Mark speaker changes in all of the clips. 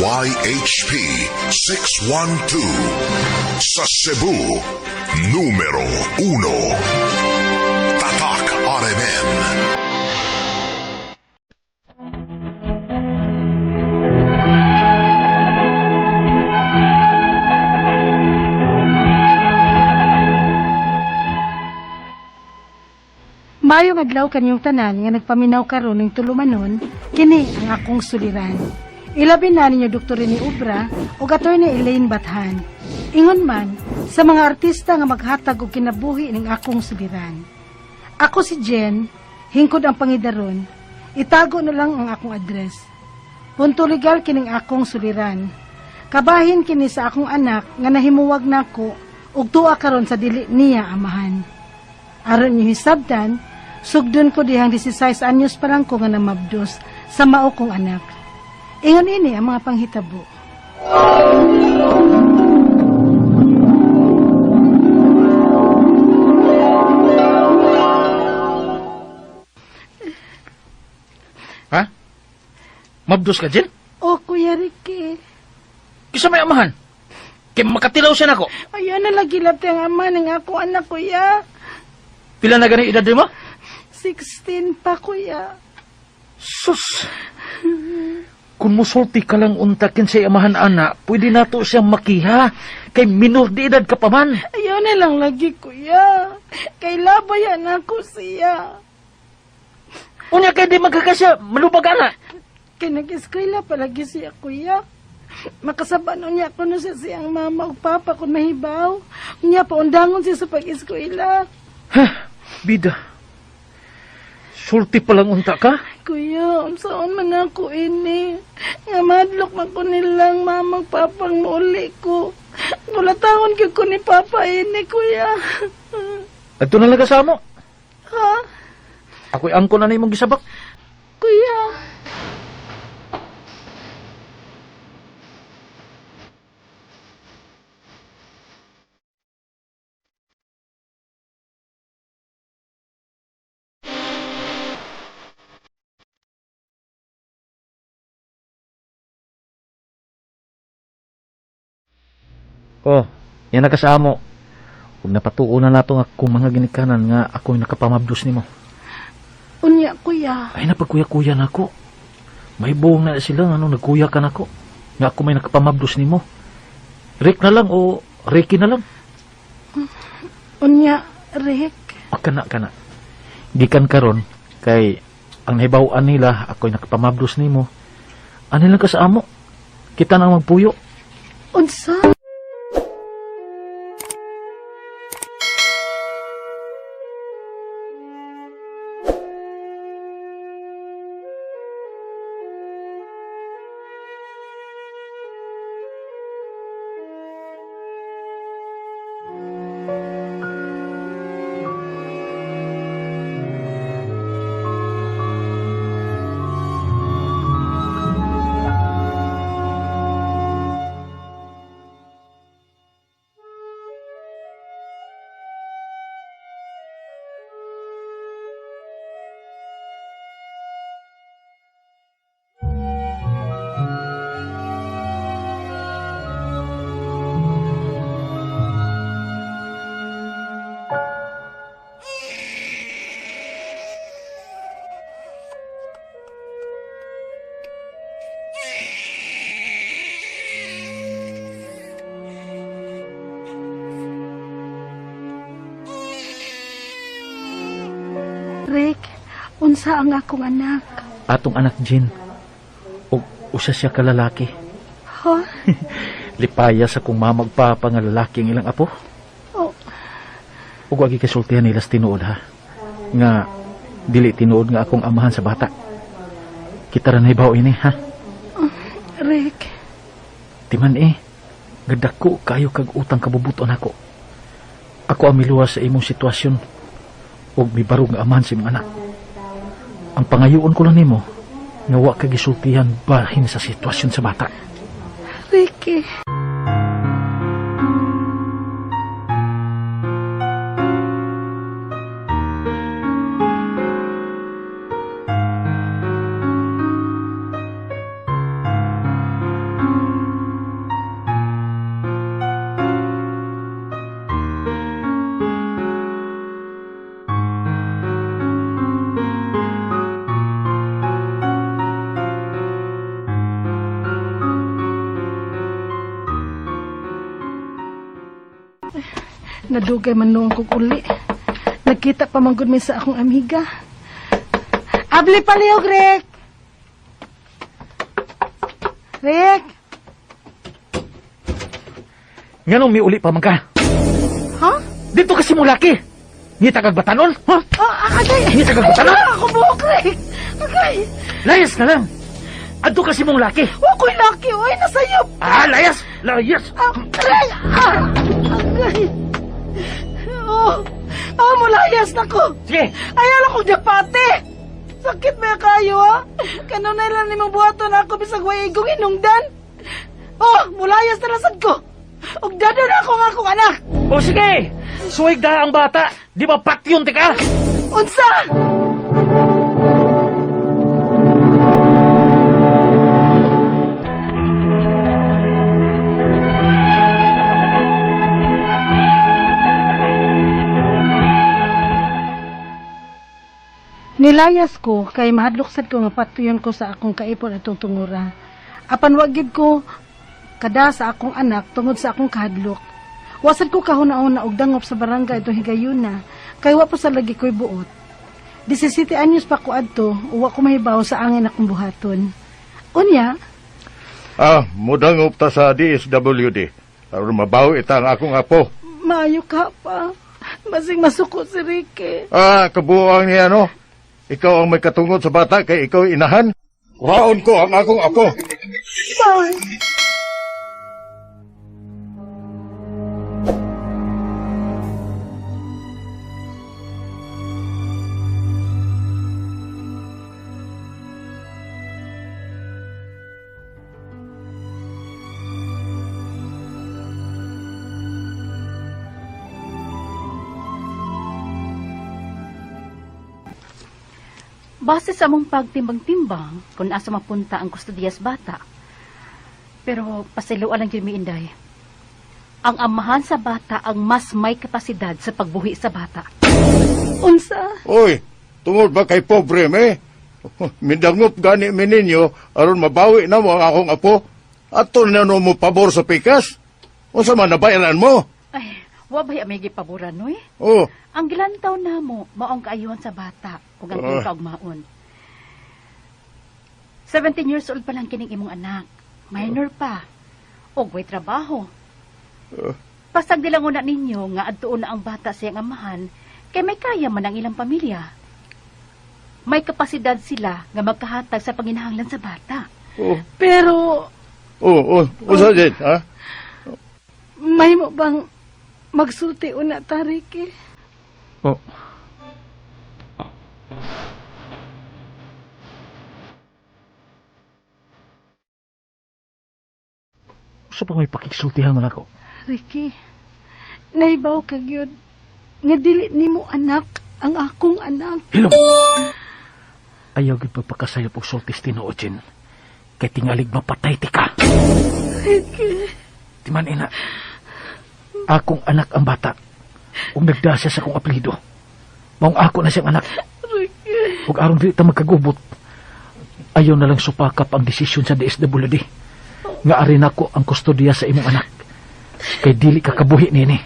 Speaker 1: DYHP 612. Sa Cebu, numero 1. Tatak RMN.
Speaker 2: Maayong adlaw kanyong tanan nga nagpaminaw karon ning tulumanon, kini ang akong suliran. Ilabi na ninyo Dr. Rene Obra ug Attorney Elaine Bathan. Ingon man sa mga artista nga maghatag og kinabuhi ning akong suliran. Ako si Jen, hingkod ang pangidaron. Itago na lang ang akong address. Punto legal kining akong suliran. Kabahin kini sa akong anak nga nahimuwag nako ug tuwa karon sa dili niya amahan. Aron niyo hisabtan, sugdon ko dihang 16 anyos pa lang ko nga namabdos sa mao kong anak. Ingon ini ang mga panghitabo.
Speaker 3: Ha? Mabdos ka, Jen?
Speaker 2: O Kuya Ricky,
Speaker 3: Kisa may amahan. Kay makatilaw siya nako.
Speaker 2: ayaw na lagi lapte ang ama ng ako anak, kuya.
Speaker 3: Pila na gani edad mo?
Speaker 2: 16 pa, kuya.
Speaker 3: Sus! Kung musulti ka lang unta kinsay amahan ana, pwede nato siyang makiha. Kay minor de edad ka pa man.
Speaker 2: Ayaw na lang lagi, kuya. Kay labayan ako siya.
Speaker 3: Unya kay di magkakasya, malubag ana.
Speaker 2: Kay nag-eskwela palagi siya, kuya. Makasaban unya ko no siya siyang mama ug papa kung mahibaw. Unya paundangon siya sa pag-eskwela.
Speaker 3: Ha, bida. Sulti pa lang unta ka?
Speaker 2: Kuya, unsaon man ako ini. Nga madlok man ko nilang mamang papang mauli ko. Bulatahon gyud ko ni papa ini, kuya.
Speaker 3: Adto na lang ka sa amo.
Speaker 2: Ha?
Speaker 3: Ako'y angko na na imong gisabak.
Speaker 2: Kuya.
Speaker 3: Oh, yan na ka sa amo. Ug napatuo na nato nga akong mga ginikanan nga ako'y nakapamabdos nimo.
Speaker 2: Unya, kuya.
Speaker 3: Ay, napagkuya-kuya na ako. May buong na sila nga nung nagkuya ka nako. Nga ako may nakapamabdos nimo. Rick na lang o Ricky na lang.
Speaker 2: Unya, Rick.
Speaker 3: O kana kana. Gikan karon kay ang nahibaw-an nila ako'y nakapamabdos nimo. Ano lang ka sa amo? Kita na ang magpuyo.
Speaker 2: Unsa? Rick, unsa ang akong anak?
Speaker 3: Atong anak Jen. Og usa siya ka lalaki.
Speaker 2: Ha?
Speaker 3: Lipaya sa kung mamagpapa nga lalaki ang ilang apo.
Speaker 2: Oh,
Speaker 3: Ug wagi kasultihan nila sa tinuod ha. Nga dili tinuod nga akong amahan sa bata. Kita ra nahibaw ini ha.
Speaker 2: Rick.
Speaker 3: Timan eh. Gadako kayo kag utang kabubuton ako. Ako ang miluwas sa imong sitwasyon ug mibarog nga amahan sa imong anak. Ang pangayoon ko lang nimo nga wa ka gisultihan bahin sa sitwasyon sa bata.
Speaker 2: Ricky. Nadugay man noong kong uli. Nagkita pa man gud mi sa akong amiga. Abli palihog, Rick! Rick!
Speaker 3: Nganong miuli pa man ka?
Speaker 2: Ha?
Speaker 3: Dito kasi mo laki. Ngita kag batanon? Ha?
Speaker 2: Ah, agay!
Speaker 3: Ngita kag batanon?
Speaker 2: Ah, ako buhok, Rick! Agay!
Speaker 3: Layas na lang. Adto kasi mong laki.
Speaker 2: Wa ko'y laki, oy! Nasayop!
Speaker 3: Ah, layas! Layas!
Speaker 2: Ah, Rick! Ah, agay! Oh, ah, mulayas na ko!
Speaker 3: Sige!
Speaker 2: Ayaw lang kong dapate! Sakit ba kayo, ha? Kanunay lang nimong buhaton ako bisag way igong hinungdan. Oh, mulayas na lasad ko. Ug dada na ako nga akong anak.
Speaker 3: O sige! Suwig da ang bata! Di ba patyon tika?
Speaker 2: Unsa? Nilayas ko kay mahadlok sad ko nga patuyon ko sa akong kaipon atong tungura. Apan wa gid ko kada sa akong anak tungod sa akong kahadlok. Wasad ko kahuna-una og dangop sa barangay itong higayuna kay wa po sa lagi ko'y buot. 17 anyos pa ko adto, uwa ko mahibaw sa angin akong buhaton. Unya,
Speaker 4: Ah, mudangop ta sa DSWD. Aron mabaw ita ang akong apo.
Speaker 2: maayo ka pa. Basing masuko si Ricky.
Speaker 4: Ah, kabuang niya no. Ikaw ang may katungod sa bata kay ikaw inahan. Kuhaon ko ang akong apo.
Speaker 2: Bye.
Speaker 5: Base sa among pagtimbang-timbang kung asa mapunta ang kustodiyas bata. Pero pasayloan lang gyud mi, Inday. Ang amahan sa bata ang mas may kapasidad sa pagbuhi sa bata.
Speaker 2: Unsa?
Speaker 4: Oy, tungod ba kay pobre me? Mindangop gani mi ninyo aron mabawi na mo ang akong apo. Ato na no mo pabor sa pikas. Unsa man nabayaran mo?
Speaker 5: Ay, wa bay may gipaboran noy?
Speaker 4: Oh,
Speaker 5: Ang gilantaw namo mao ang kaayuhan sa bata ug ang iyang kaugmaon. 17 years old pa lang kining imong anak. Minor pa. Og way trabaho. Pasag dilang una ninyo nga adtuon na ang bata sa iyang amahan kay may kaya man ang ilang pamilya. May kapasidad sila nga magkahatag sa panginahanglan sa bata.
Speaker 4: oh,
Speaker 2: Pero
Speaker 4: oh, oh, unsa din, ha?
Speaker 2: mahimo bang magsulti una ta, Ricky?
Speaker 3: Oh. Sa pa may pakiksultihan man ako.
Speaker 2: Ricky, naibaw ka gyud nga dili nimo anak ang akong anak.
Speaker 3: Hilom! Ayaw gyud pagpakasayop og sultis tinuod, Jen. Kay tingalig mapatay ti ka.
Speaker 2: Ricky,
Speaker 3: Timan ina. Akong anak ang bata. Ug nagdasya sa akong apelyido. Maong ako na siyang anak.
Speaker 2: Ricky.
Speaker 3: Ug aron dili ta magkagubot. Ayaw na lang supakap ang desisyon sa DSWD. Nga ari nako ang kustodiya sa imong anak. Kay dili ka kabuhi nini.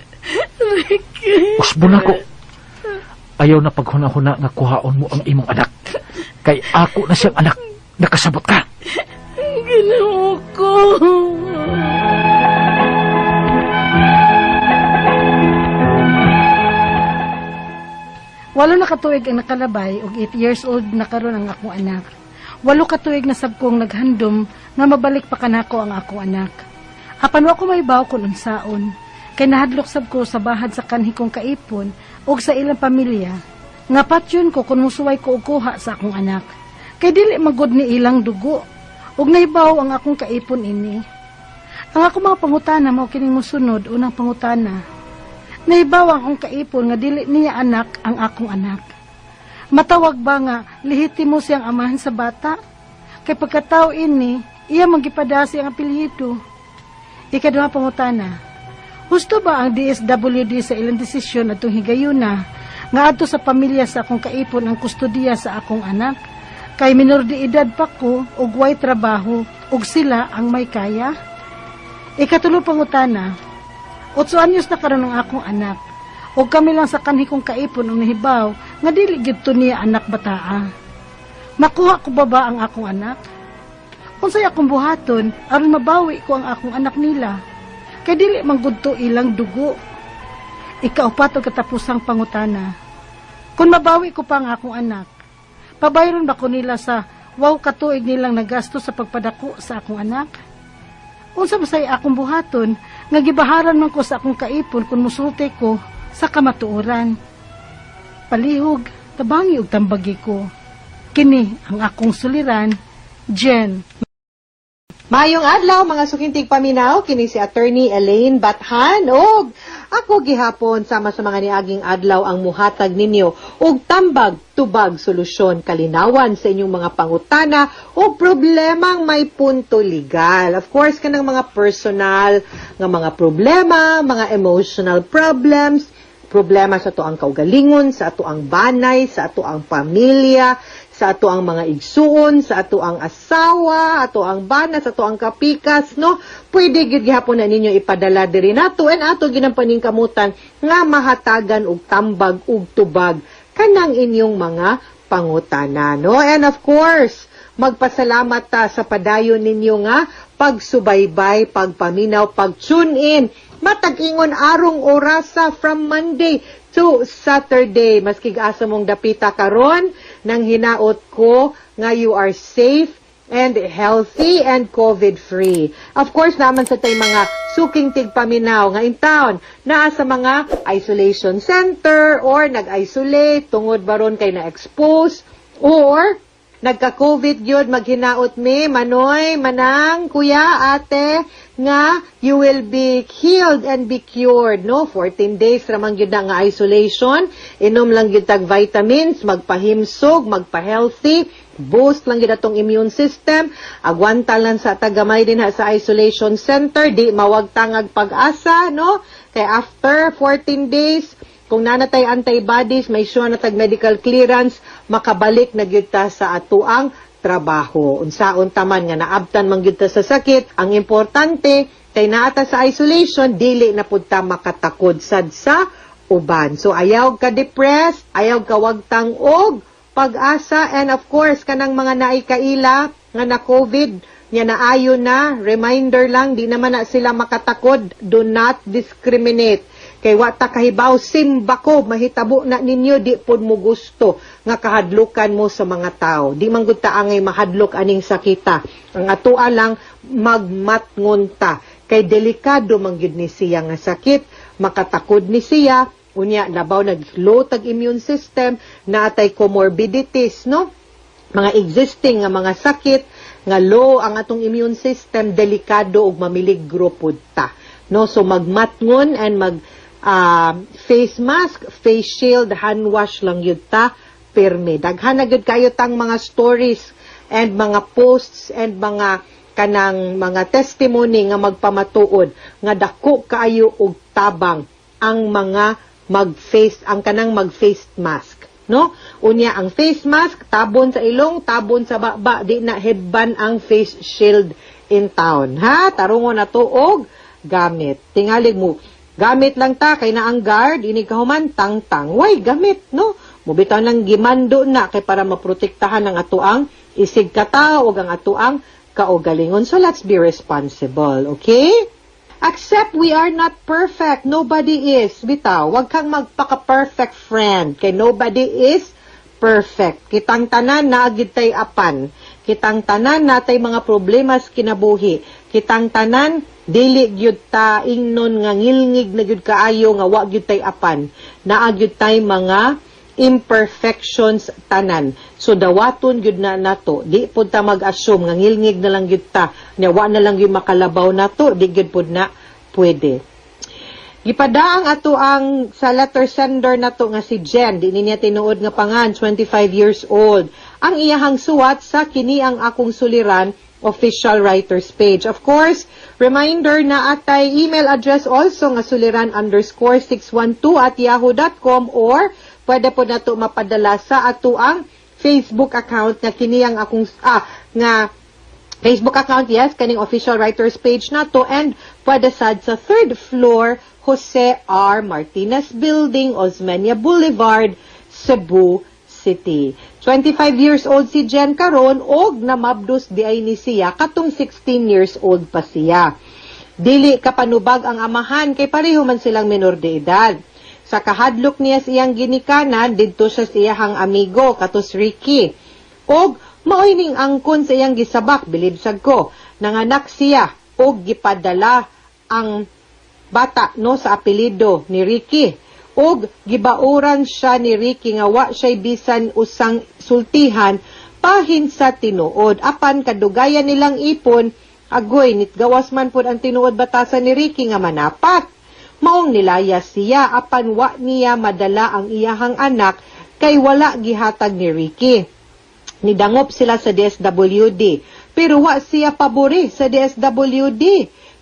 Speaker 2: Ricky.
Speaker 3: Usbon ako. Ayaw na paghuna-huna nga kuhaon mo ang imong anak. Kay ako na siyang anak. Nakasabot ka.
Speaker 2: Ginoo ko. Walo na katuig ang nakalabay ug 8 years old na karon ang akong anak. 8 katuig na sab kong naghandom nga mabalik pa kanako ang akong anak. Apan wa ko mahibaw kun unsaon. Kay nahadlok sab ko sa bahad sa kanhi kong kaipon ug sa ilang pamilya. Nga patyon ko kun musuway ko og kuha sa akong anak. Kay dili magod ni ilang dugo. Ug nahibaw ang akong kaipon ini. Ang akong mga pangutana mao kining mosunod. Unang pangutana. Nahibaw ang akong kaipon nga dili niya anak ang akong anak. Matawag ba nga lehitimo siyang amahan sa bata? Kay pagkatao ini, iya manggipadasi ang apelyido. Ikaduha pangutana. Husto ba ang DSWD sa ilang desisyon atong higayuna nga adto sa pamilya sa akong kaipon ang kustodiya sa akong anak? Kay minor de edad pa ko ug way trabaho ug sila ang may kaya? Ikatulo pangutana. 8 anyos na karon ang akong anak. O kami lang sa kanhi kong kaipon ang nahibaw nga dili gyud to niya anak bataa. Makuha ko ba ba ang akong anak? Unsay akong buhaton aron mabawi ko ang akong anak nila? Kay dili man gud to ilang dugo. Ikaupat og katapusang pangutana. Kung mabawi ko pa ang akong anak, pabayron ba ko nila sa 8 ka tuig nilang nagasto sa pagpadako sa akong anak? Unsa ba say akong buhaton nga gibaharan man ko sa akong kaipon kung musulti ko sa kamatuoran? Palihog, tabangi og tambagi ko. Kini ang akong suliran, Jen.
Speaker 6: Maayong adlaw, mga suking tigpaminaw, kini si Attorney Elaine Bathan og ako gihapon sama sa mga niaging adlaw ang muhatag ninyo og tambag, tubag, solusyon, kalinawan sa inyong mga pangutana o problemang may punto legal. Of course, kanang mga personal nga mga problema, mga emotional problems, problema sa atoang kaugalingon, sa atoang banay, sa atoang pamilya, sa atoang mga igsuon, sa atoang asawa, atoang bana, sa atoang kapikas, no? Pwede gyud gihapon na ninyo ipadala diri nato and ato ginang paningkamutan nga mahatagan og tambag ug tubag kanang inyong mga pangutana, no? And of course, magpasalamat ta sa padayon ninyo nga pagsubaybay, pagpaminaw, pag-tune in. Matag ingon arong orasa from Monday to Saturday. Maski asa mong dapita karon, nang hinaot ko nga you are safe and healthy and COVID-free. Of course, naman sa tay mga suking tigpaminaw nga in town, naa sa mga isolation center or nag-isolate tungod baron kay na-expose or nagka-COVID yun, maghinaot mi, manoy, manang, kuya, ate, nga you will be healed and be cured, no? 14 days ramang gyud na nga isolation, inom lang gyud tag vitamins, magpahimsog, magpa-healthy, boost lang gyud atong immune system, agwanta lang sa tagamay din ha sa isolation center, di mawagtangag pag-asa, no? Kay after 14 days, kung nanatay antibodies, may sure na tag medical clearance, makabalik na gyud ta sa atoang trabaho. Unsaon taman nga naabtan man gyud ta sa sakit, ang importante kay naata sa isolation, dili na pud ta makatakod sad sa uban. So ayaw ka depressed, ayaw ka wagtang og pag-asa, and of course kanang mga naay kaila nga na COVID nya naayo na, reminder lang, di naman na sila makatakod, do not discriminate. Kay wa ta kahibaw, simba ko, mahitabo na ninyo, di pod mo gusto nga kahadlukan mo sa mga tao. Di man gud ta angay mahadlok aning sakita. Ang atoa lang, magmatngon ta. Kay delikado man gyud ni siya nga sakit, makatakod ni siya, unya labaw nag-low tag immune system, naatay comorbidities, no? Mga existing nga mga sakit, nga low ang atong immune system, delikado ug mamiligro pud ta. No? So magmatngon and mag face mask, face shield, hand wash lang yun ta pirmi. Daghan na gyud kayo tang mga stories and mga posts and mga kanang mga testimony nga magpamatuod nga dako kaayo og tabang ang mga mag-face ang kanang mag-face mask, no? Unya ang face mask tabon sa ilong, tabon sa baba, di na headband ang face shield in town, ha? Tarungon na to og gamit. Tingalig mo gamit lang ta kay na ang guard ini kahuman tang-tang way gamit, no? Mubitaw nang gimando na kay para maprotektahan ang atoang isig katao ug ang atoang kaugalingon. So let's be responsible, okay? Accept we are not perfect. Nobody is. Bitaw, wag kang magpaka-perfect, friend. Kay nobody is perfect. Kitang tanan naa gid tay apan. Kitang tanan natay mga problema sa kinabuhi. Kitang tanan dili gyud ta ingnon nga ngilngig na gyud kaayo nga wa gyud tay apan. Naa gyud tay mga imperfections tanan. So dawaton gyud na nato. Di pud ta mag-assume nga ngilngig na lang gyud ta. Nya wa na lang gyud makalabaw nato, di gyud pud na pwede. Gipadaang ato ang sa letter sender nato nga si Jen, di niya tinuod nga pangan, 25 years old. Ang iyahang suwat sa Kini ang Akong Suliran official writers page. Of course, reminder na atay email address also nga suliran_612@yahoo.com or pwede po nato mapadala sa ato ang Facebook account nga kini ang akong nga Facebook account, yes, kaning official writers page nato, and pwede sad sa Third Floor Hotel. Jose R. Martinez Building, Osmeña Boulevard, Cebu City. 25 years old si Jen karon og namabdos di ay ni siya katong 16 years old pa siya. Dili kapanubag ang amahan kay pareho man silang menor de edad. Sa kahadlok niya sa iyang ginikanan, didto siya sa iyahang amigo katos Ricky. Og maoy ning angkon sa iyang gisabak, bilib sad ko. Nanganak siya og gipadala ang bata, no, sa apelyido ni Ricky. Og gibauran siya ni Ricky nga wa siya'y bisan usang sultihan pahin sa tinuod. Apan kadugayan nilang ipon, agoy nitgawas man pud ang tinuod batasan ni Ricky nga manapak. Maong nilayas siya, apan wa niya madala ang iyahang anak kay wala gihatag ni Ricky. Nidangop sila sa DSWD, pero wa siya pabori sa DSWD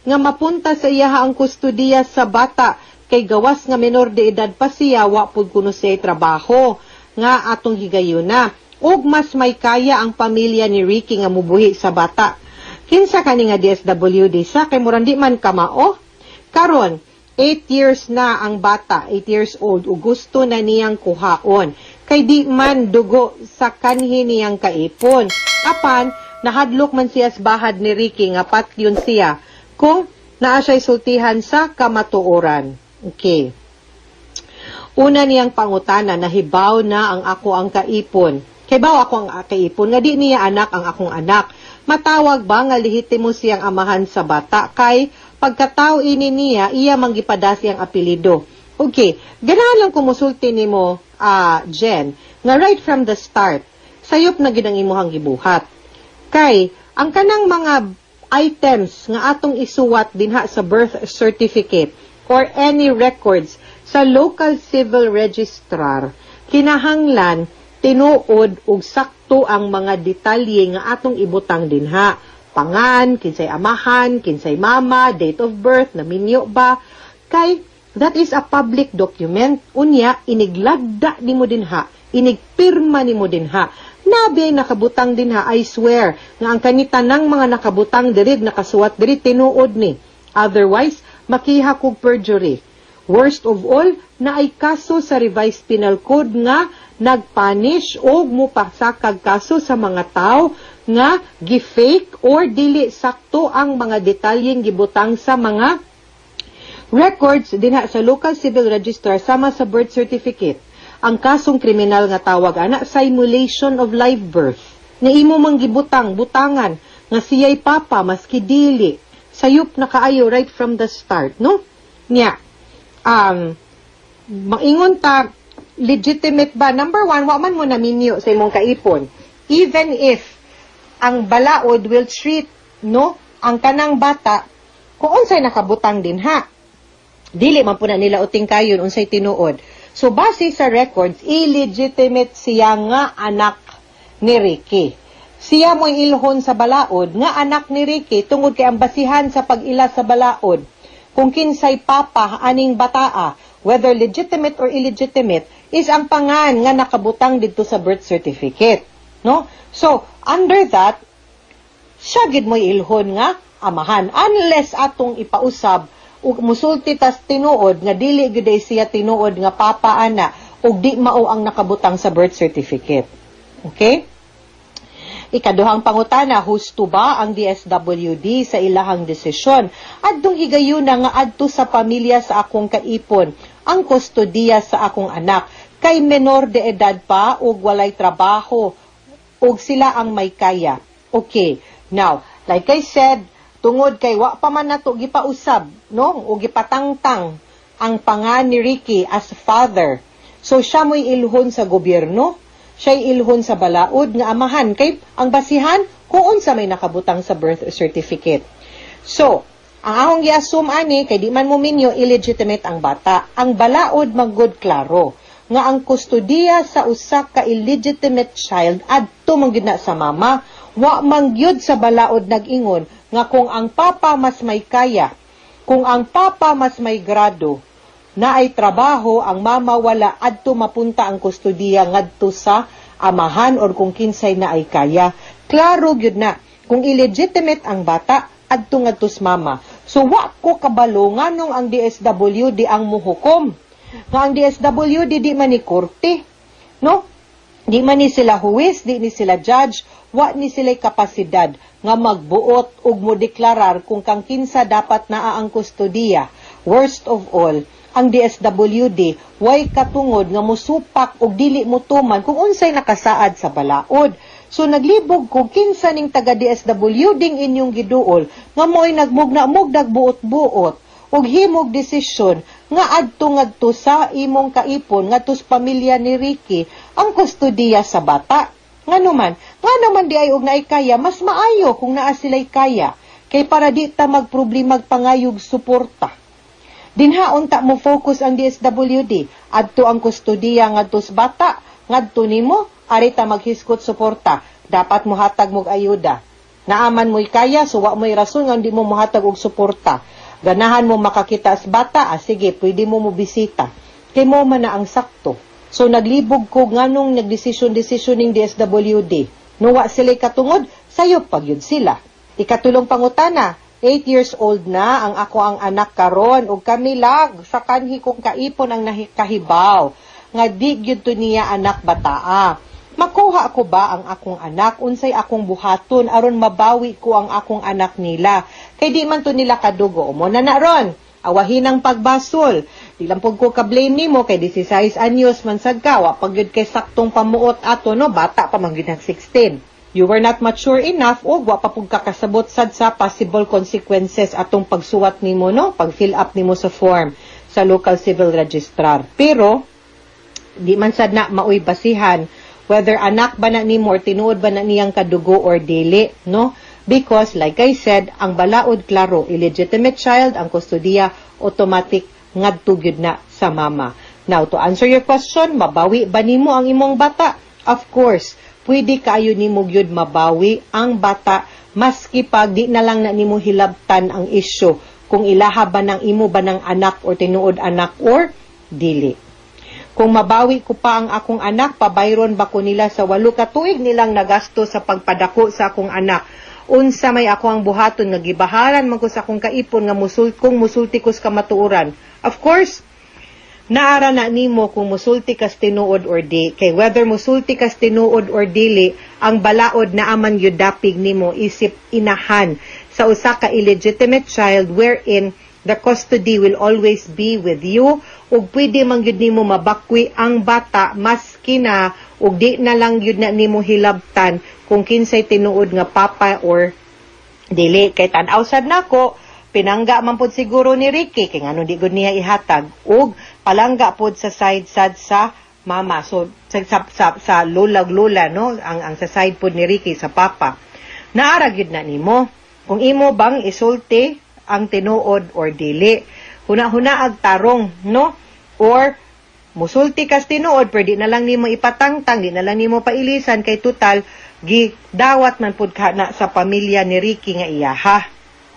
Speaker 6: nga mapunta sa iyaha ang kustodiya sa bata kay gawas nga menor de edad pa siya, wa pud kuno siya trabaho nga atong higayuna ug mas may kaya ang pamilya ni Ricky nga mubuhi sa bata. Kinsa kani nga DSWD sa kay murang di man kamao? Karon 8 years na ang bata, 8 years old, ug gusto na niyang kuhaon kay di man dugo sa kanhi niyang kaipon. Apan nahadlok man siya sa bahad ni Ricky nga patyon siya kung naa siya'y sultihan sa kamatuoran. Okay. Una niyang pangutana, nahibaw na ang ako ang kaipon. Kay baw ako ang kaipon, nga di niya anak ang akong anak. Matawag ba nga lehitimo siyang amahan sa bata kay pagkatao ini niya, iya manggipada siyang apelyido? Okay, ganahan lang kumusulti nimo, Jen, nga right from the start, sayop na gid ang imuhang gibuhat. Kay, ang kanang mga items nga atong isuwat dinha sa birth certificate or any records sa local civil registrar, kinahanglan tinuod ug sakto ang mga detalye nga atong ibutang dinha. Pangan, kinsay amahan, kinsay mama, date of birth, naminyo ba, kay that is a public document. Unya, iniglagda nimo dinha, inigpirma nimo dinha. Nabi nakabutang dinha, I swear, nga ang kanitanang mga nakabutang diri, nakasuwat diri, tinuod ni. Otherwise, makiha kog perjury. Worst of all, na ay kaso sa Revised Penal Code nga nagpunish o mupasakag kaso sa mga tao nga gi-fake or dili sakto ang mga detalyeng gibutang sa mga records dinha sa local civil registrar sama sa birth certificate. Ang kasong kriminal nga tawag ana, simulation of live birth. Nga imo mang gibutang, butangan nga siya'y papa maski dili. Sayop na kaayo right from the start, no? Nya, maingon ta, legitimate ba? Number one, wa man mo naminyo sa imong kaipon. Even if ang balaod will treat, no, ang kanang bata, kung unsay nakabutang din ha. Dili man po na nila uting kayon unsay tinuod. So, base sa records, illegitimate siya nga anak ni Ricky. Siya mo'y ilhon sa balaod nga anak ni Ricky tungod kay ang basihan sa pag-ila sa balaod kung kinsay papa aning bataa, whether legitimate or illegitimate, is ang pangan nga nakabutang didto sa birth certificate. No? So, under that, siya gid mo'y ilhon nga amahan unless atong ipausab ug musulti tas tinuod nga dili gyud ay siya tinuod nga papa ana ug di mao ang nakabutang sa birth certificate. Okay? Ikaduhang pangutana, husto ba ang DSWD sa ilahang desisyon? Adtong higayuna nga adto sa pamilya sa akong kaipon ang kustodiya sa akong anak kay menor de edad pa ug walay trabaho ug sila ang may kaya. Okay. Now, like I said, tungod kay wa pa man nato gipausab, no, o gipatangtang ang pangan ni Ricky as father. So siya mo'y ilhon sa gobyerno, siya'y ilhon sa balaod nga amahan kay ang basihan kung unsa may nakabutang sa birth certificate. So, ang akong gi-assume ani kay di man mo minyo, illegitimate ang bata. Ang balaod manggod klaro nga ang kustodiya sa usa ka illegitimate child adto man gyud na sa mama. Wa man gyud sa balaod nag-ingon nga kung ang papa mas may kaya, kung ang papa mas may grado, na ay trabaho, ang mama wala, adto mapunta ang kustodiya ngadto sa amahan or kung kinsay na ay kaya. Klaro gyud na kung illegitimate ang bata, adto ngadto sa mama. So wa ko kabalo nganong ang DSWD ang muhukom. Nga ang DSWD di man ni korte. No? Di man ni sila huwes, di ni sila judge, wa ni sila kapasidad nga magbuot ug modeklarar kung kang kinsa dapat naa ang kustodiya. Worst of all, ang DSWD way katungod nga musupak og dili motuman kung unsay nakasaad sa balaod. So naglibog ko kinsa ning taga DSWD inyong giduol nga mo'y nagmugna-mugdag buot-buot ug himog desisyon nga adto ngadto sa imong kaipon ngadto sa pamilya ni Ricky ang kustodiya sa bata. Ngano man di ay og naay kaya, mas maayo kung naa sila'y kaya kay para di ta magproblema pangayog suporta. Dinha unta mo focus ang DSWD adto ang kustodiya ngadto sa bata, ngadto nimo ari ta maghisgot suporta, dapat mohatag mog ayuda. Naaman mo'y kaya, so wa mo'y rason nga di mo mohatag og suporta. Ganahan mo makakita sa bata, sige, pwede mo mo bisita. Kay mo man na ang sakto. So naglibog ko nganong nagdesisyon-desisyon ning DSWD. Nuwa sila'y katungod, sayop pag yun sila. Ikatulong pangutana, 8 years old na ang ako ang anak karon ug kami lag sa kanhi kong kaipon ang nahikahibaw nga di gyud to niya anak bataa. Makuha ko ba ang akong anak? Unsay akong buhaton aron mabawi ko ang akong anak nila? Kay di man to nila kadugo. Mo na na ron. Awahin ang pagbasol. Di lang pud ko ka-blame nimo kay 16 anyos man sad ka, wa pag gyud kay saktong pamuot ato, no, bata pa man gyud ang 16. You were not mature enough ug wa pa pud ka kasabot sad sa possible consequences atong pagsuwat nimo, no, pag fill up nimo sa form sa local civil registrar. Pero di man sad na maoy basihan whether anak ba na nimo or tinuod ba na niyang kadugo or dili, no? Because like I said, ang balaod klaro, illegitimate child, ang kustodiya automatic ngadto gyud na sa mama. Now, to answer your question, mabawi ba nimo ang imong bata? Of course, pwede kaayo nimo gyud mabawi ang bata maski pag di na lang na nimo hilabtan ang issue kung ilaha ba ng imo ba ng anak or tinuod anak or dili. Kung mabawi ko pa ang akong anak, pabayron ba ko nila sa 8 ka tuig nilang nagasto sa pagpadako sa akong anak? Unsa may ako ang buhaton nga gibaharan man ko sa akong kaipon nga kung musulti ko sa kamatuoran? Of course, naara na nimo kung musulti kas tinuod or di. Kay whether musulti kas tinuod or dili, ang balaod na aman yun dapig nimo isip inahan sa usa ka illegitimate child wherein the custody will always be with you ug pwede man gyud nimo mabakwi ang bata maski na ug di na lang gyud na nimo hilabtan kung kinsay tinuod nga papa or dili. Kay tan-aw sad nako, pinangga man pud siguro ni Ricky kay ngano di gud niya ihatag, ug palangga pud sa side sad sa mama, so sa lola lola, no, ang sa side pud ni Ricky sa papa. Naara gyud na nimo kung imo bang isulti ang tinuod or dili. Huna-huna ag tarong, no? Or musulti kas tinuod pero di na lang nimo ipatangtang, di na lang nimo pailisan kay total gidawat man pud ka na sa pamilya ni Ricky nga iyaha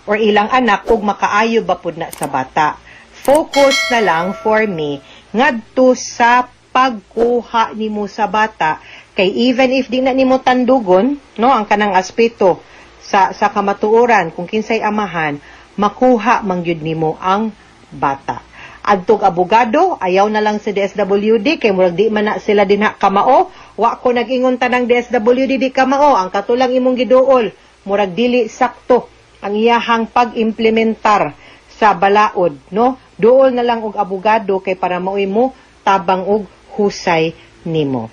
Speaker 6: or ilang anak ug makaayo ba pud na sa bata. Focus na lang for me ngadto sa pagkuha nimo sa bata kay even if di na nimo tandugon, no, ang kanang aspeto sa kamatuoran kung kinsay amahan, makuha man gyud nimo ang bata. Adtog abogado, ayaw na lang sa DSWD kay murag di man na sila dinha kamao. Wa ko nag-ingon tanang DSWD di kamao, ang katulang imong giduol, murag dili sakto ang iyahang pag-implementar sa balaod, no? Duol na lang og abogado kay para maoy mo tabang og husay nimo.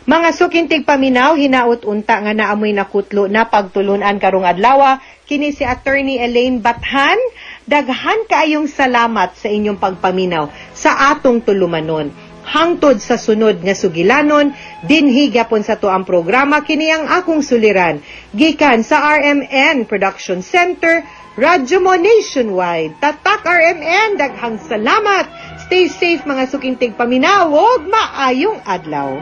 Speaker 6: Mga suking tigpaminaw, hinaot unta nga naamoy nakutlo na pagtulunan karong adlaw. Kini si Attorney Elaine Bathan. Daghan kaayong salamat sa inyong pagpaminaw sa atong tulumanon. Hangtod sa sunod nga sugilanon, dinhi gyapon sa to ang programa kini ang akong suliran. Gikan sa RMN Production Center, Radyo Mo Nationwide. Tatak RMN, daghang salamat. Stay safe mga suking tigpaminaw ug maayong adlaw.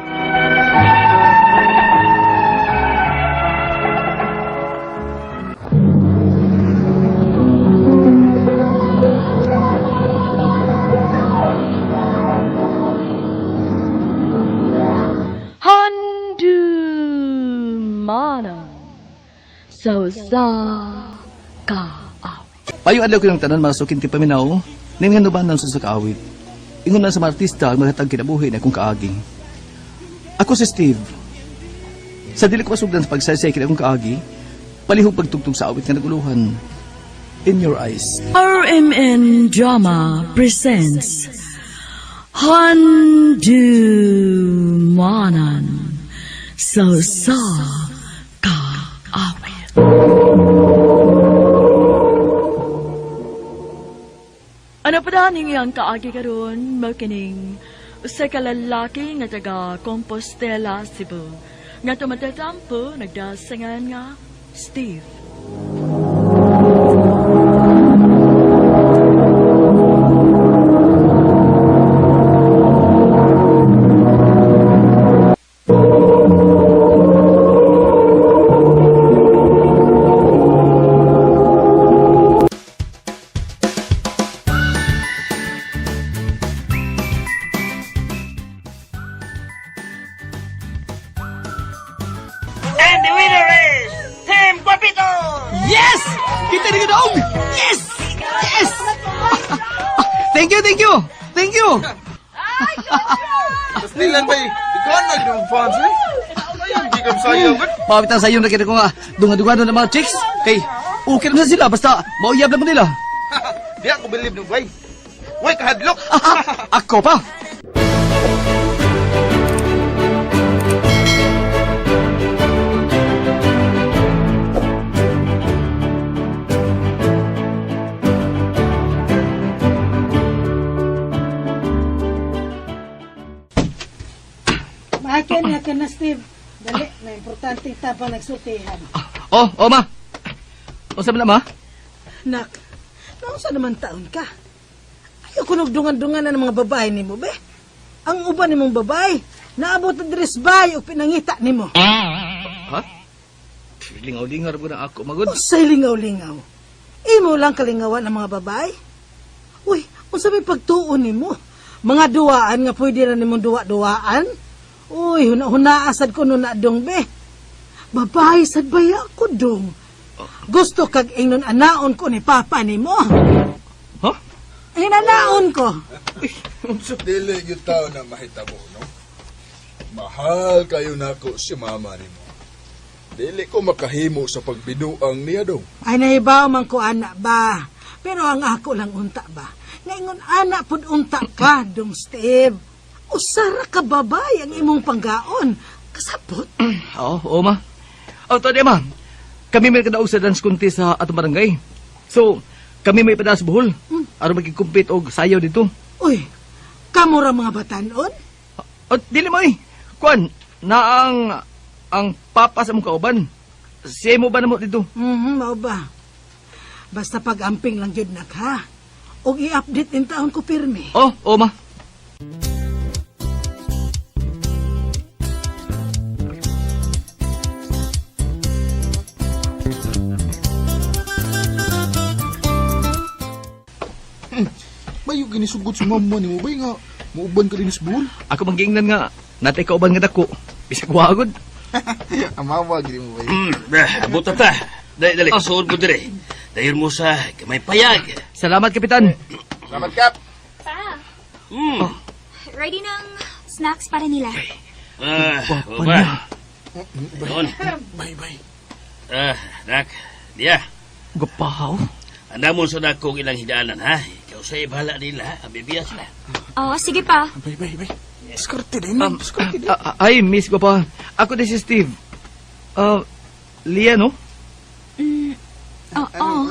Speaker 7: Handumanan sa usa ka awit. Payong adlaw ko ng tanan mga sukin ti paminaw, ninganuban ng susakaawit. Ingon man sa mga artista ang mahatag kinabuhi na akong kaagi. Ako si Steve. Sa dili ko masugdan sa pagsaysay kini akong kaagi, palihog pagtugtog sa awit nga naguluhan. In Your Eyes.
Speaker 8: RMN Drama presents Handumanan sa Sa Kaawit. Ano pa daning iyang kaagi karon makining usa ka lalaki nga taga Compostela, Cebu, nga tumatatampo nagdasangan nga Steve.
Speaker 9: And the winner is Team Guapito!
Speaker 7: Yes! Kita na ganoong! Yes! Yes! Thank you, thank you! Thank you!
Speaker 10: Nilan ba ikaw na yung fans eh? Ayun, di ka sayang.
Speaker 7: Pawitan sa iyo na kita ko nga dunga-dunga ng mga chicks. Kay, okay naman sila basta mauyab lang mo nila.
Speaker 10: Di ako believe no bay. Way kahadlok.
Speaker 7: Ako pa!
Speaker 2: Maakin na ka na, Steve. Dali, na importante tabang nagsultihan.
Speaker 7: Oh, oh ma. Unsa man na ma?
Speaker 2: Nak, naunsa naman taon ka? Ayaw ko nagdungan-dungan na ng mga babae nimo, be. Ang uban nimong babae, naabot na dress bay o pinangita nimo.
Speaker 7: Ha? Lingaw-lingaw ra na ako magod.
Speaker 2: Unsay lingaw-lingaw? Imo lang kalingawan ang mga babae. Uy, unsa may pagtuon nimo? Mga duwaan nga pwede ra nimong duwa-duwaan? Uy, huna-hunaa sad ko no na dong be. Babae sad baya ko dong. Gusto kag ingnon anaon ko ni papa nimo.
Speaker 7: Ha?
Speaker 2: Hinanaon ko.
Speaker 10: Dili gyud tao na mahitabo, no? Mahal kayo nako si mama nimo. Dili ko makahimo sa pagbinuang niya dong.
Speaker 2: Ay nahibaw man ko ana ba. Pero ang ako lang unta ba. Ngayon ana pud unta ka, dong Steve. Usara ka babay ang imong panggaon. Kasabot.
Speaker 7: Oo, oo ma. Oh, to ma. Kami may kadaog sa dance contest sa atong barangay. So, kami may padala sa Bohol. Aron magki-compete og sayaw dito.
Speaker 2: Uy, kamo ra mga batanon?
Speaker 7: O, dili mo eh. Kuan, na ang papa sa mong kauban. Siya mo ba na mo dito?
Speaker 2: Mao ba? Basta pag-amping lang jud nak ha. Og i-update in taon ko pirmi.
Speaker 7: Oh, oo ma.
Speaker 10: Mayo ginisugot si mama nimo bay nga muuban ka din sa Bohol.
Speaker 7: Ako manggiingnan nga, natay kauban nga dako. Bisag wagod.
Speaker 10: Amawa gid mo bay.
Speaker 9: Buta ta. Dali, dali. Suod ko dire. Dahil mo sa kamay payag.
Speaker 7: Salamat, Kapitan.
Speaker 10: Salamat kap.
Speaker 11: Pa,
Speaker 9: Hmm.
Speaker 11: ready ng snacks para nila.
Speaker 9: Ah,
Speaker 7: Gwapa
Speaker 9: ba?
Speaker 7: niya.
Speaker 9: Doon.
Speaker 10: Bay bay.
Speaker 9: Ah, nak. Diya.
Speaker 7: Gwapahaw.
Speaker 9: Andamon sa nakong ilang hidaanan, ha? Ikaw sa ibahala nila. Abibiya sila.
Speaker 11: Oo, sige pa.
Speaker 10: Bay bay bay. Diskarte din, diskarte din.
Speaker 7: Ay, Miss Gwapa. Ako din si Steve. Ah, Lia, no?
Speaker 11: Oo.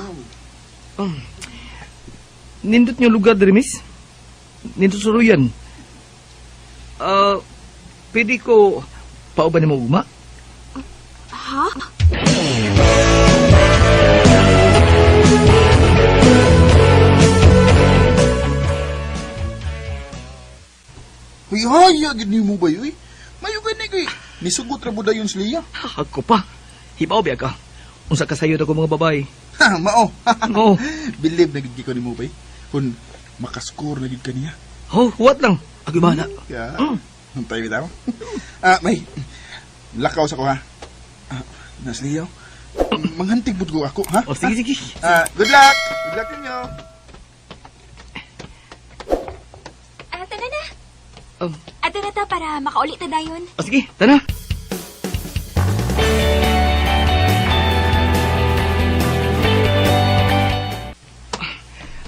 Speaker 7: Nindot niyo lugar diri, miss. Nindot suruyan. Ah, pwede ko pauban nimo ugma?
Speaker 11: Ha?
Speaker 10: Huy haya gid nimo bay uy. Mayo gani kay nisugot ra mo dayon si Lia.
Speaker 7: Ako pa. Hibaw biya ka. Unsa ka sayo ko mga babae.
Speaker 10: Ha, mao.
Speaker 7: Oo.
Speaker 10: Believe na gid ko nimo bay. Kun makascore na gid kaniya.
Speaker 7: Oh, what lang? Ako bahala.
Speaker 10: Ya. Mm. Tayo bitaw. Ah, may lakaw sa ko ha. Ah, nas Lia. Manghantig pud ko ako, ha?
Speaker 7: Oh, sige, sige.
Speaker 10: Good luck. Good luck ninyo.
Speaker 11: Tara na. Ato na ta para makauli ta dayon.
Speaker 7: Oh, sige, tara.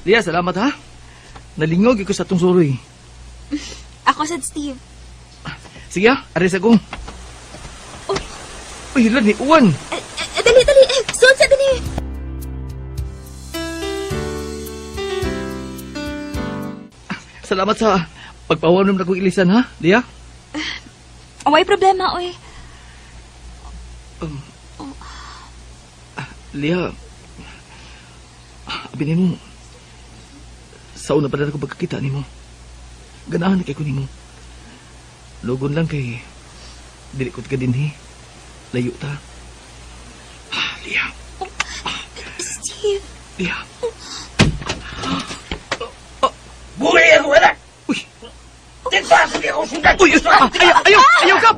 Speaker 7: Lia, salamat ha. Nalingog ko sa atong suroy.
Speaker 11: Ako sad, Steve.
Speaker 7: Sige ha, aris ako.
Speaker 11: Oh.
Speaker 7: Uy, hala ni Uwan.
Speaker 11: Dali, dali. Suod sa dali.
Speaker 7: Salamat sa pagpawanom na kong ilisan ha, Lia.
Speaker 11: Way problema, oy.
Speaker 7: Lia, abi nimo, sa una pa na ako pagkakita nimo. Ganahan na kay ko nimo. Lugon lang kay dili ko ka dinhi. Layo ta. Lia.
Speaker 11: Oh, Steve.
Speaker 7: Lia.
Speaker 9: Buhay ako, anak!
Speaker 7: Uy!
Speaker 9: Tigpa ako di ako sundan!
Speaker 7: Uy! Ayaw! Ayaw! Ayaw, Kap!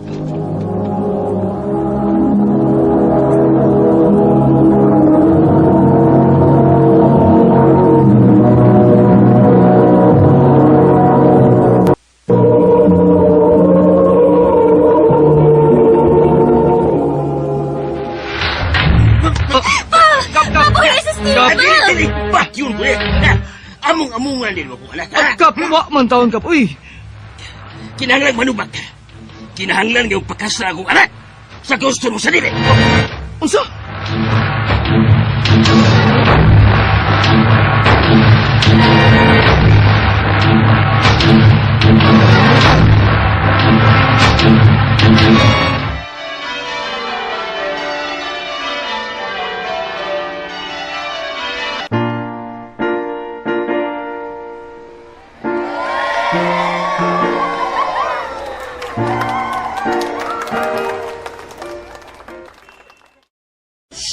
Speaker 9: Among-amungan din mo anak, ha?
Speaker 7: Kap, wa man taon, Kap. Uy!
Speaker 9: Kinahanglan manubag. Kinahanglan nga pagkasra akong anak. Sa gusto mo sa dili.
Speaker 7: Unsa?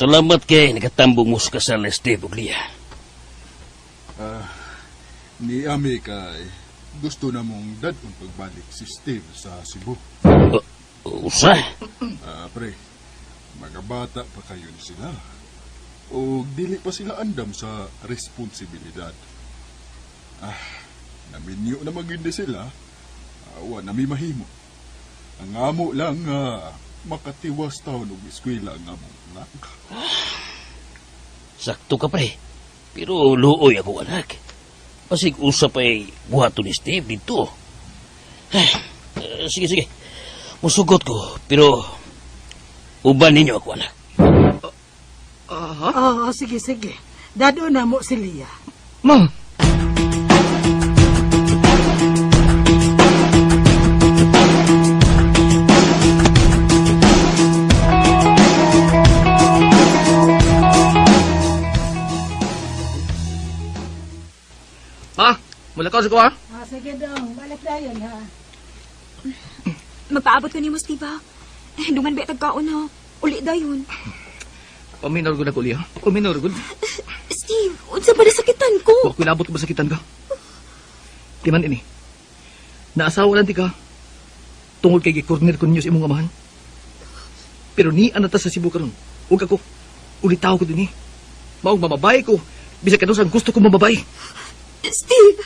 Speaker 9: Salamat kay nakatambong mo sa kasal ni Steve ug Lia.
Speaker 10: Ni Ami kay gusto na mong dadong pagbalik si Steve sa Cebu.
Speaker 9: Usa?
Speaker 10: Pre, mga bata pa kayo ni sila. O dili pa sila andam sa responsibilidad. Naminyo na magindi sila. Wa na mi mahimo. Ang amo lang makatiwas taon og eskwela ang among anak.
Speaker 9: Sakto ka, pre. Pero luoy ako, anak. Pasig usap ay buhaton ni Steve dito. Sige, sige. Musugot ko, pero uban ninyo ako, anak.
Speaker 7: Aha?
Speaker 2: Oo, sige, sige. Dado na mo si Lia.
Speaker 7: Ma! Ma, mula ka sa kuha.
Speaker 2: Sige dong, balik tayo ha.
Speaker 11: Magpaabot ko nimo, Steve ha. Dungan ba tagkaon ha? Uli dayon.
Speaker 7: Paminor gud ako, Lia. Paminor gud.
Speaker 11: Steve, unsa ba nasakitan ko?
Speaker 7: Wa ko inabot ko masakitan ka. Di man ini. Naasawa lang di ka. Tungod kay gikorner ko ninyo sa imong amahan. Pero ni anata sa Cebu karon. Ug ako, ulitaw ko dinhi. Maong mamabay ko. Bisag kanus ang gusto ko mamabay.
Speaker 11: Steve!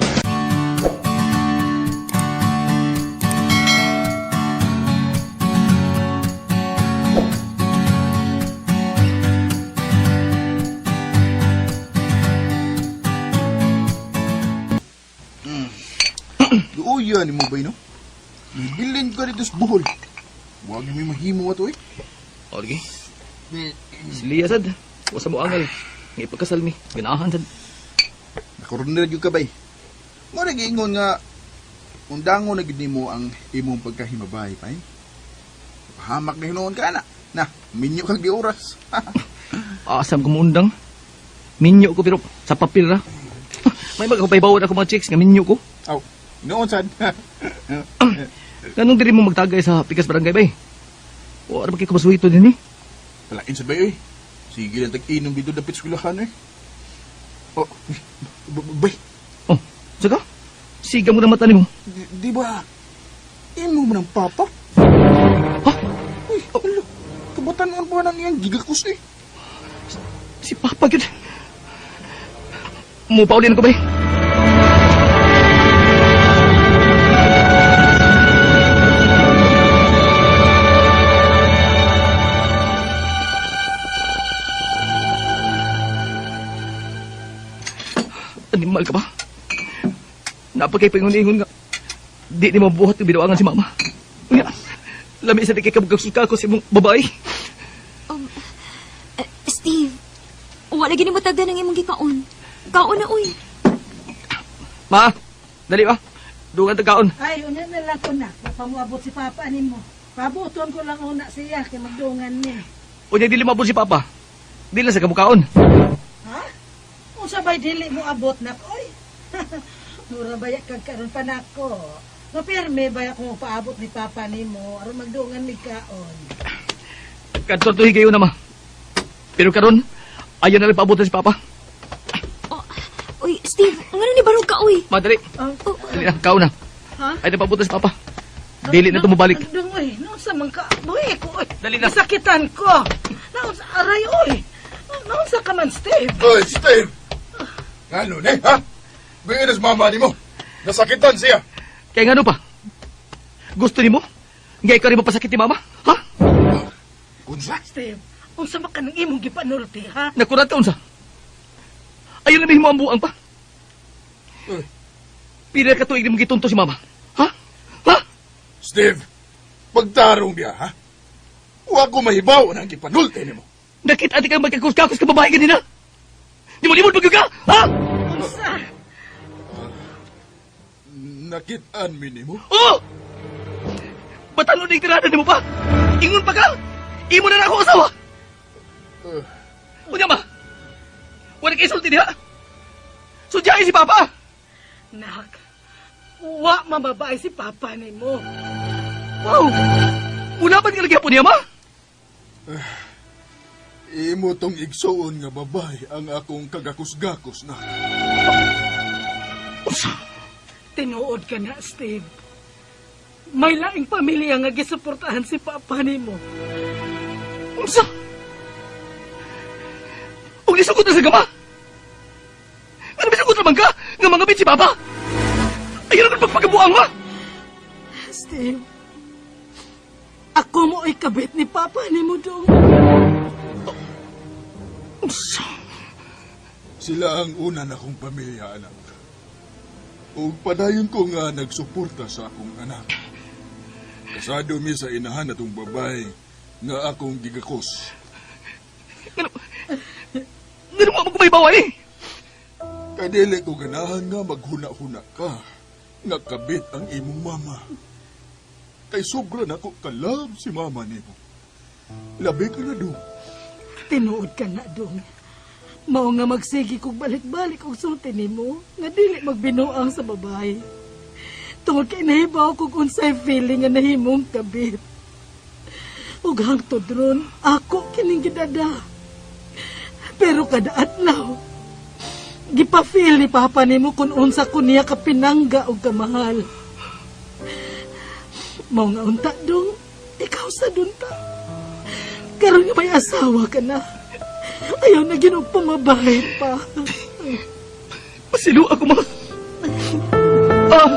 Speaker 10: Duoya ni mo bay, no? Bilin ka dito sa Bohol. Huwag may mahimo ato eh.
Speaker 7: O, lagi. Si Lia, sad. Wasa mo angal. Nga ipagkasal mi. Ganahan, sad.
Speaker 10: Nakorner gyud ka bay. Mo na giingon nga undango na gid nimo ang imong pagkahimabay, pay. Pahamak na hinuon ka na. Na, minyo kag di oras.
Speaker 7: Asam ko muundang. Minyo ko pero sa papel ra. May magkapaybawon ako mga chicks nga minyo ko.
Speaker 10: Aw, noon sad.
Speaker 7: Ganong diri mo magtagay sa Pikas Barangay bay? O, ano ba kayo kumasuhito din eh?
Speaker 10: Palain sa bay, oy. Sige lang tag-inom dito dapit sa eskwelahan, eh. Oh, bay.
Speaker 7: Oh, saka? Siga mo na mata nimo.
Speaker 10: Di ba? Imo mo ng papa?
Speaker 7: Ha?
Speaker 10: Uy, alo. Kabatanon pa na niyang gigakos, eh.
Speaker 7: Si Papa gyud. Mupaulin ko ba? Animal ka ba? Napakay pingun-ingon nga. Di ni mabuhat yung binuangan si Mama. Unya, lami sa di kay kabugag-suka ko sa imong babae.
Speaker 11: Steve, wala gini mo tagda ng imong gikaon. Kaon na, uy.
Speaker 7: Ma, dali ba? Dugan ta kaon.
Speaker 2: Ay, una na lang ko na. Pamuabot si Papa nimo. Pabuton ko lang una siya kay magdungan ni.
Speaker 7: Unya dili maabot si Papa. Dili na sa kamukaon.
Speaker 2: Ha? Unsa bay dili mo abot nak oy? Mura baya kag karon pa nako. Mapirme baya kung paabot ni Papa nimo aron magdungan mig kaon.
Speaker 7: Kadto tuhi kayo na ma. Pero karon ayaw na lang paabotan si Papa.
Speaker 11: Oh, uy, Steve, ngano ni barog ka, uy?
Speaker 7: Ma, dali.
Speaker 2: Oh.
Speaker 7: Dali na, kaon na.
Speaker 2: Ha?
Speaker 7: Ayaw na paabotan si Papa. Dili na tumubalik.
Speaker 2: Dong, oy, naunsa man ka? Buhi ko, oy.
Speaker 7: Dali na.
Speaker 2: Nasakitan ko. Naunsa, aray, oy. Naunsa ka man, Steve?
Speaker 10: Oy, Steve! Ngano ni, ha? Buhi na sa mama ni mo. Nasakitan siya.
Speaker 7: Kaya ngano pa? Gusto ni mo? Nga ikaw rin mapasakit ni mama? Ha?
Speaker 10: Unsa?
Speaker 2: Steve, unsa man ka ng imong gipanulti, ha?
Speaker 7: Nakurat ka, unsa? Ayaw na mo ang buang pa. Pila ka tuig ni mo gitunto si mama. Ha? Ha?
Speaker 10: Steve, pagtarong niya, ha? Huwag ko mahibaw ang gipanulti nimo.
Speaker 7: Nakita di ka magkakus-kakus ka babae ganina. Di mo limod pag ka, ha?
Speaker 2: Unsa?
Speaker 10: Nakitaan mi nimo?
Speaker 7: Oo! Batano na tirada nimo pa? Ingon pa ka? Imo na na ako asawa! Unya ma! Wala kay isulti diha! Sudyain si Papa!
Speaker 2: Nak, wa mababae si Papa nimo.
Speaker 7: Wow! Wala ba nga po niya, ma?
Speaker 10: Imo tong igsuon nga babae ang akong kagakus-gakos na.
Speaker 7: Unsa?
Speaker 2: Tinuod ka na, Steve. May laing pamilya nga gisuportahan si Papa nimo.
Speaker 7: Unsa? Ug nisugot na sa gama? Ano ba naman ka? Nga mga bit si Papa? Ayaw na pagpagabuang ma!
Speaker 2: Steve, ako mo ay kabit ni Papa nimo dong.
Speaker 7: Unsa?
Speaker 10: Sila ang una na kong pamilya, anak. Ug padayon ko nga nagsuporta sa akong anak. Kasado mi sa inahan atong babae nga akong gigakos.
Speaker 7: Ngano mo magkumaybawan eh?
Speaker 10: Kadili ko ganahan nga maghuna-huna ka nga kabit ang imong mama. Kay sobra na ko kalab si mama nimo. Labi ka na dong.
Speaker 2: Tinuod ka na dong. Mao nga magsigi kog balik-balik og sulti nimo nga dili magbinuang sa babae. Tungod kay nahibaw kog unsay feeling nga nahimong kabit. Ug hangtod ron ako kining gidada. Pero kada adlaw gipa-feel ni Papa nimo kung unsa ko niya kapinangga og kamahal. Mao nga unta dong, ikaw sa dunta. Karon nga may asawa ka na. Ayaw na ginog pumabahit pa.
Speaker 7: Pasilo ako, ma. Ah!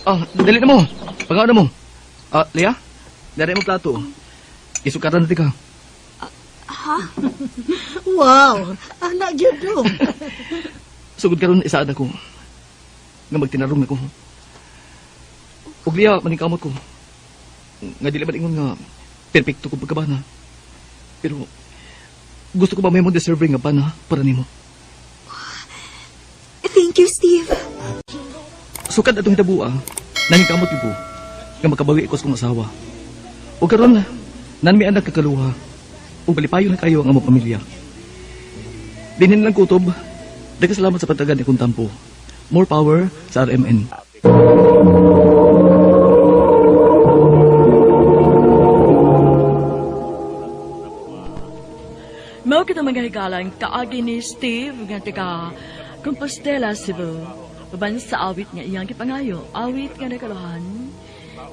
Speaker 7: Ah, dali na mo. Pagawa na mo. Ah, Leah, dali mo plato. Isukatan natin ka.
Speaker 11: Ha?
Speaker 2: Wow! Anak gyud do.
Speaker 7: Sugod karon isaad ako. Nga magtinarong ako. Ug Leah, maningkamot ko. Nga dili man ingon nga perpekto ko pagkabana. Pero gusto ko ba may mo deserving nga bana para nimo.
Speaker 11: Thank you, Steve.
Speaker 7: Sukad atong hitabua, naningkamot gyud ko nga makabawi ko sa akong asawa. Ug karon nan mi anak kakaluha ug malipayon na kayo ang among pamilya. Dinhin lang kutob. Daghang salamat sa pagtagan akong tampo. More power sa RMN.
Speaker 8: Mao kita mga higalang kaagi ni Steve nga taga Compostela, Cebu. Uban sa awit nga iyang gipangayo, awit nga nakaluhan,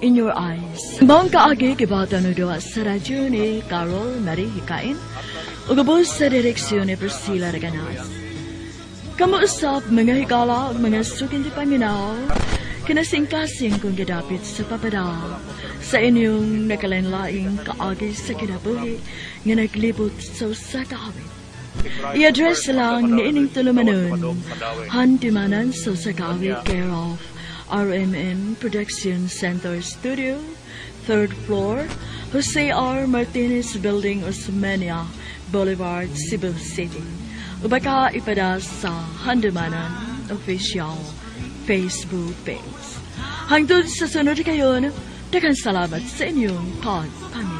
Speaker 8: In Your Eyes. Maong kaagi gibata no duha sa radyo ni Carol Marie Hikain ug ubos sa direksyon ni Priscilla Reganas. Kamuusap mga higala ug mga suking ti paminaw, kinasingkasing kong gidapit sa papada sa inyong nakalainlaing kaagi sa kinabuhi nga naglibot sa usa ka awit. I-address lang ni ining tulumanon, Handumanan sa usa ka awit, care of RMN Production Center Studio, third floor, Jose R. Martinez Building, Osmeña Boulevard, Cebu City. O baka ipada sa Handumanan Official Facebook page. Hangtod sa sunod kayon, daghang salamat sa inyong pagpaminaw.